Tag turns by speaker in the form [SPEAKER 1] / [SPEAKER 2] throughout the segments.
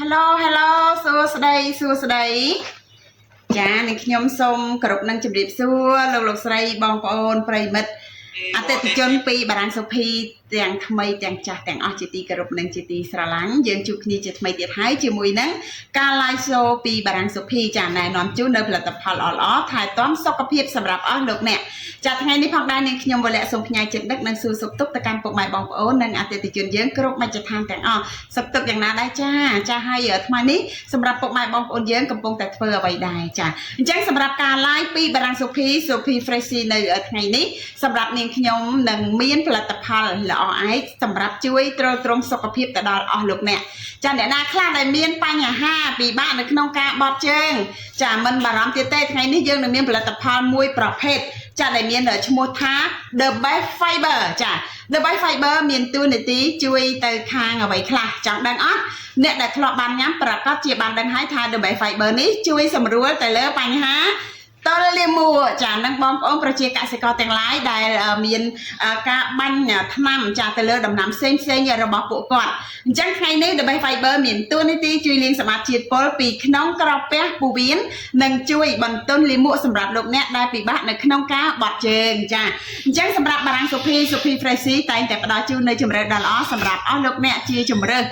[SPEAKER 1] Hello Hello សួស្តីសួស្តីចានឹងខ្ញុំសូមគោរពនឹងជម្រាបសួរលោកលោកស្រីបងប្អូនប្រិយមិត្តអតិថិជនពីបារាំងសុភីទាំងថ្មីទាំងចាស់ទាំងអស់ជាទីគោរពនិងជាទីស្រឡាញ់យើងជួបគ្នាជាថ្មីទៀតហើយជាមួយនឹងការ live show ពីបារាំងសុភីចាណែនាំជូននៅផលិតផលល្អៗថែទាំសុខភាពសម្រាប់អស់លោកអ្នកចាថ្ងៃនេះផងដែរនាងខ្ញុំវលៈសូមផ្ញើចិត្តនឹកនិងសួរសុខទុក្ខទៅកាន់ពុកម៉ែបងប្អូននិងអតិថិជនយើងគ្រប់មជ្ឈដ្ឋានទាំងអស់សុខទុក្ខយ៉ាងណាដែរចាចាហើយថ្មីនេះសម្រាប់ពុកម៉ែបងប្អូនយើងកំពុងតែធ្វើអ្វីដែរចាអញ្ចឹងសម្រាប់ការ live ពីបារាំងសុភីសុភី Fresh នៅថ្ងៃនេះសម្រាប់នាងខ្ញុំនឹងមានផលិតផលល្អឯកសម្រាប់ជួយទ្រទ្រង់សុខភាពទៅដល់អស់លោកអ្នកចាអ្នកណាខ្លះដែលមានបញ្ហាពិបាកនៅក្នុងការបត់ជើងចាមិនបារម្ភទៀតទេថ្ងៃនេះយើងនឹងមានផលិតផលមួយប្រភេទចាដែលមានឈ្មោះថា The Best Fiber ចា The Best Fiber មានតួនាទីជួយទៅខាងអ្វីខ្លះចង់ដឹងអត់អ្នកដែលធ្លាប់បានញ៉ាំប្រាកដជាបានដឹងហើយថា The Best Fiber នេះជួយសម្រួលទៅលើបញ្ហាតលលាមកចានឹងបងប្អូនប្រជាកសិករទាំងឡាយដែលមានការបាញ់ថ្នាំចាទៅលើដំណាំផ្សេងផ្សេងរបស់ពួកគាត់អញ្ចឹងថ្ងៃនេះ The Best Fiber មានតួនាទីជួយលាងសម្អាតជាតិពុលពីក្នុងក្រពះពោះវៀននិងជួយបន្ទន់លាមកសម្រាប់លោកអ្នកដែលពិបាកនៅក្នុងការបត់ជើងចាអញ្ចឹងសម្រាប់បារាំងសុភីសុភី Fresh តែងតែផ្ដល់ជូននៅជម្រើសដ៏ល្អសម្រាប់អស់លោកអ្នកជាជម្រើស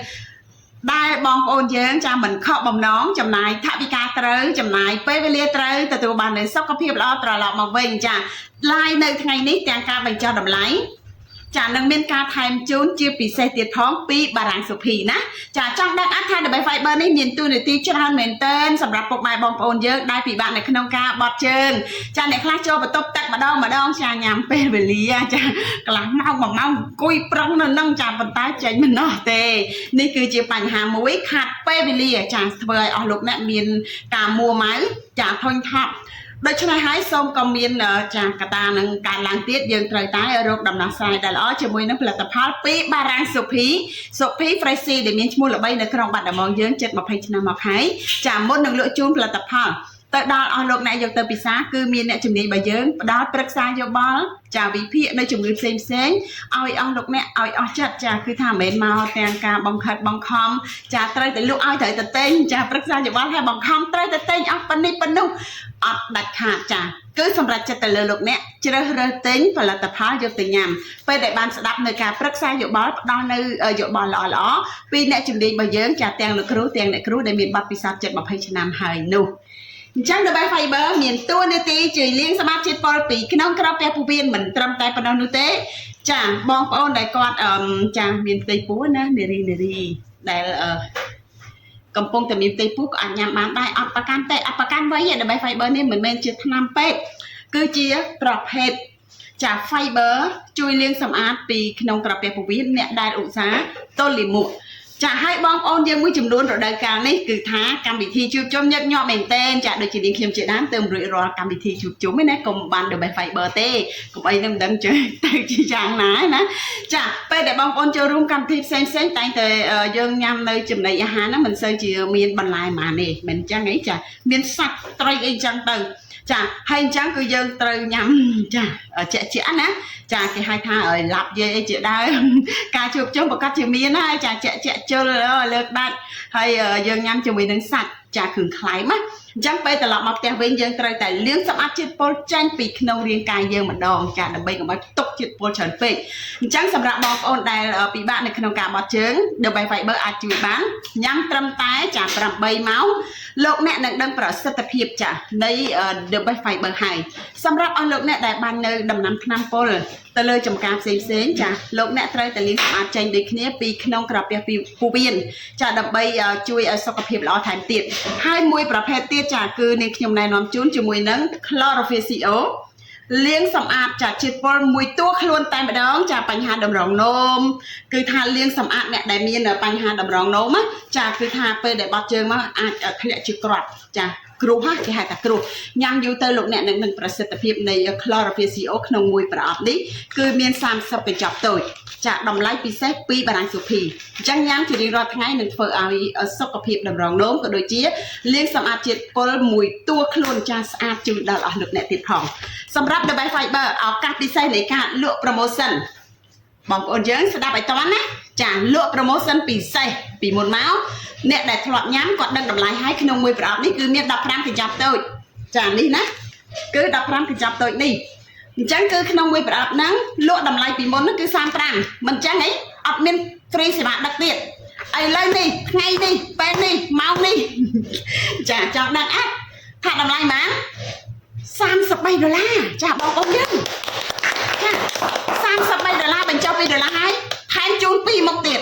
[SPEAKER 1] ដែលបងប្អូនយើងចាមិនខកបំណងចំណាយថវិកាត្រូវចំណាយពេលវេលាត្រូវទទួលបាននូវសុខភាពល្អត្រឡប់មកវិញចា live នៅថ្ងៃនេះទាំងការបញ្ចុះតម្លៃចានឹងមានការថែមជូនជាពិសេសទៀតផងពីបារាំងសុភីណាចាចង់ដឹងអត់ថា The Best Fiber នេះមានតួនាទីច្រើនមែនទែនសម្រាប់ពុកម៉ែបងប្អូនយើងដែលពិបាកនៅក្នុងការបត់ជើងចាអ្នកខ្លះចូលបន្ទប់ទឹកម្ដងម្ដងចាញ៉ាំពេលវេលាចាកន្លះម៉ោងមួយម៉ោងអង្គុយប្រឹងនៅនឹងចាប៉ុន្តែចេញមិនណោះទេនេះគឺជាបញ្ហាមួយខាត់ពេលវេលាចាធ្វើឲ្យអស់លោកអ្នកមានការមួម៉ៅចាធុញថប់ដូច្នេះហើយសូមក៏មានចាកតានឹងការឡើងទៀតយើងត្រូវតែរកដំណោះស្រាយដែលល្អជាមួយនឹងផលិតផលពីបារាំងសុភីសុភី Fresh ដែលមានឈ្មោះល្បីនៅក្រុងបាត់ដំបងយើងជិត20ឆ្នាំមកហើយចាមុននឹងលក់ជូនផលិតផលទៅដល់អស់លោកអ្នកយកទៅពិសាគឺមានអ្នកជំនាញរបស់យើងផ្ដល់ប្រឹក្សាយោបល់ចាវិភាគនៅជំងឺផ្សេងផ្សេងឲ្យអស់លោកអ្នកឲ្យអស់ចិត្តចាគឺថាមិនមែនមកទាំងការបង្ខិតបង្ខំចាត្រូវតែលក់ឲ្យត្រូវតែទិញចាប្រឹក្សាយោបល់ឲ្យបង្ខំត្រូវតែទិញអស់ប៉ុណ្នេះប៉ុណ្នោះអត់ដាច់ខាតចាគឺសម្រាប់ចិត្តទៅលើលោកអ្នកជ្រើសរើសទិញផលិតផលយកទៅញ៉ាំពេលដែលបានស្ដាប់នៅការប្រឹក្សាយោបល់ផ្ដល់នៅយោបល់ល្អៗពីអ្នកជំនាញរបស់យើងចាទាំងលោកគ្រូទាំងអ្នកគ្រូដែលមានបទពិសោធន៍ជិត20ឆ្នាំហើយនោះអញ្ចឹង The Best Fiber មានតួនាទីជួយលាងសម្អាតជាតិពុលពីក្នុងក្រពះពោះវៀនមិនត្រឹមតែប៉ុណ្ណោះនោះទេចាបងប្អូនដែលគាត់អឺចាមានផ្ទៃពោះណានារីនារីដែលអឺកំពុងតែមានផ្ទៃពោះក៏អាចញ៉ាំបានដែរអត់ប្រកាន់ទេអត់ប្រកាន់វ័យទេ The Best Fiber នេះមិនមែនជាថ្នាំពេទ្យគឺជាប្រភេទចា fiber ជួយលាងសម្អាតពីក្នុងក្រពះពោះវៀនអ្នកដែលឧស្សាហ៍ទល់លាមកចាឲ្យបងប្អូនយើងមួយចំនួនរដូវកាលនេះគឺថាកម្មវិធីជួបជុំញឹកញាប់មែនទែនចាដូចជានាងខ្ញុំជាដើមទៅរួចរាល់កម្មវិធីជួបជុំឯណាកុំបាន The Best Fiber ទេកុំអីនឹងមិនដឹងចេះទៅជាយ៉ាងណាណាចាពេលដែលបងប្អូនចូលរួមកម្មវិធីផ្សេងផ្សេងតែងតែយើងញ៉ាំនៅចំណីអាហារហ្នឹងមិនសូវជាមានបន្លែហ្មងទេមិនអញ្ចឹងអីចាមានសាច់ត្រីអីអញ្ចឹងទៅចាហើយអញ្ចឹងគឺយើងត្រូវញ៉ាំចាជាក់ជាក់ណាចាគេហៅថាឲ្យឡាប់យាយអីជាដើមការជួបជុំប្រកាសជាមានហើយចាជាក់ជាក់ជុលលើកដាច់ហើយយើងញ៉ាំជាមួយនឹងសាច់ចាគ្រឿងក្លែមណាអញ្ចឹងពេលត្រឡប់មកផ្ទះវិញយើងត្រូវតែលាងសម្អាតជាតិពុលចេញពីក្នុងរាងកាយយើងម្ដងចាដើម្បីកុំឲ្យផ្ទុកជាតិពុលច្រើនពេកអញ្ចឹងសម្រាប់បងប្អូនដែលពិបាកនៅក្នុងការបត់ជើង The Best Fiber អាចជួយបានញ៉ាំត្រឹមតែចា8ម៉ោងលោកអ្នកនឹងដឹងប្រសិទ្ធភាពចានៃ The Best Fiber ហើយសម្រាប់អស់លោកអ្នកដែលបាននៅដំណាំថ្នាំពុលទៅលើចំការផ្សេងផ្សេងចាលោកអ្នកត្រូវតែលាងសម្អាតចេញដូចគ្នាពីក្នុងក្រពះពីពោះវៀនចាដើម្បីជួយឲ្យសុខភាពល្អថែមទៀតហើយមួយប្រភេទទៀតចាគឺនាងខ្ញុំណែនាំជូនជាមួយនឹង Chlorophyll CO លាងសម្អាតចាជាតិពុលមួយតួខ្លួនតែម្ដងចាបញ្ហាតម្រងនោមគឺថាលាងសម្អាតអ្នកដែលមានបញ្ហាតម្រងនោមចាគឺថាពេលដែលបត់ជើងមកអាចធ្លាក់ជាគ្រាប់ចាគ្រោះគេហៅថាគ្រោះញ៉ាំយូរទៅលោកអ្នកនឹងនឹងប្រសិទ្ធភាពនៃ Chlorophyll CO ក្នុងមួយប្រអប់នេះគឺមាន30កញ្ចប់តូចចាតម្លៃពិសេសពីបារាំងសុភីអញ្ចឹងញ៉ាំជារៀងរាល់ថ្ងៃនឹងធ្វើឲ្យសុខភាពតម្រងនោមក៏ដូចជាលាងសម្អាតជាតិពុលមួយតួខ្លួនចាស្អាតជូនដល់អស់លោកអ្នកទៀតផងសម្រាប់ The Best Fiber ឱកាសពិសេសនៃការលក់ promotion បងប្អូនយើងស្ដាប់ឲ្យតន់ណាចាលក់ promotion ពិសេសពីមុនមកអ្នកដែលធ្លាប់ញ៉ាំគាត់ដឹងតម្លៃហើយក្នុងមួយប្រអប់នេះគឺមាន15កញ្ចប់តូចចានេះណាគឺ15កញ្ចប់តូចនេះអញ្ចឹងគឺក្នុងមួយប្រអប់ហ្នឹងលក់តម្លៃពីមុនហ្នឹងគឺ35មិនអញ្ចឹងអីអត់មាន free សេវាដឹកទៀតឥឡូវនេះថ្ងៃនេះពេលនេះម៉ោងនេះ ចាចង់ដឹងអត់ថាតម្លៃប៉ុន្មាន33ដុល្លារចាបងប្អូនយើងចា33ដុល្លារបញ្ចុះ2ដុល្លារហើយថែមជូន2មុខទៀត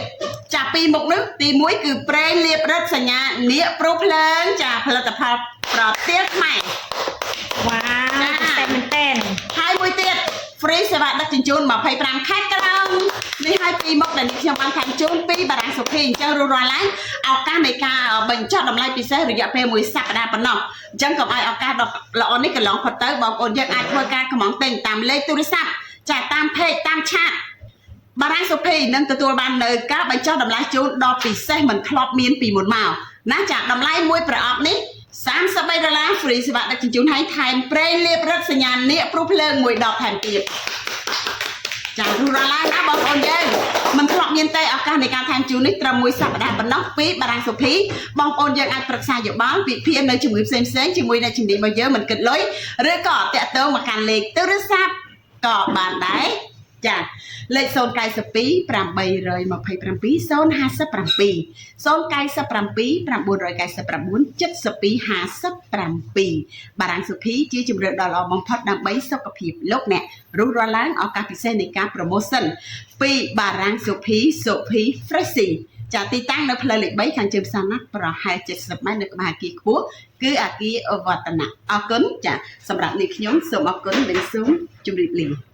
[SPEAKER 1] ចា2មុខនោះទី1គឺប្រេងលាបរិទ្ធសញ្ញានាគប្រុសភ្លើងចាផលិតផលប្រទាលខ្មែរ
[SPEAKER 2] វ៉ាវពិសេសមែនតើ
[SPEAKER 1] ហើយមួយទៀត free សេវាដឹកជញ្ជូន25ខេត្តក្រុងនេះហើយពីរមុខដែលនេះខ្ញុំបានថែមជូនពីបារាំងសុភីអញ្ចឹងរួចរាល់ឡើងឱកាសនៃការបញ្ចុះតម្លៃពិសេសរយៈពេលមួយសប្តាហ៍ប៉ុណ្ណោះអញ្ចឹងកុំឲ្យឱកាសដ៏ល្អនេះកន្លងផុតទៅបងប្អូនយើងអាចធ្វើការកម្មង់ទិញតាមលេខទូរស័ព្ទចាតាម page តាម chat បារាំងសុភីនឹងទទួលបាននៅការបញ្ចុះតម្លៃជូនដ៏ពិសេសមិនធ្លាប់មានពីមុនមកណាចាតម្លៃមួយប្រអប់នេះ33ដុល្លារ free សេវាដឹកជញ្ជូនឲ្យថែមប្រេងលាបរិទ្ធសញ្ញានាគព្រុសភ្លើងមួយដបថែមទៀតចារុះរាល់ឡើងណាបងប្អូនយើងមិនធ្លាប់មានទេឱកាសនៃការថែមជូននេះត្រឹមមួយសប្តាហ៍ប៉ុណ្ណោះពីបារាំងសុភីបងប្អូនយើងអាចប្រឹក្សាយោបល់វិភាគនៅជំងឺផ្សេងៗជាមួយអ្នកជំនាញរបស់យើងមិនគិតលុយឬក៏តាក់ទងមកកាន់លេខទូរស័ព្ទក៏បានដែរចាលេខ092 827 057 097 999 7257បារាំងសុភីជាជំរឿនដ៏ល្អបំផុតដើម្បីសុខភាពលោកអ្នករុះរាល់ឡើងឱកាសពិសេសនៃការ promotion ពីបារាំងសុភីសុភី Freshy ចាទីតាំងនៅផ្លូវលេខ3ខាងជើងផ្សារណាត់ប្រហែល70ម៉ែត្រនៅក្បែរអគារខ្ពស់គឺអគារវឌ្ឍនៈអរគុណចាសម្រាប់នេះខ្ញុំសូមអរគុណនិងសូមជម្រាបលា។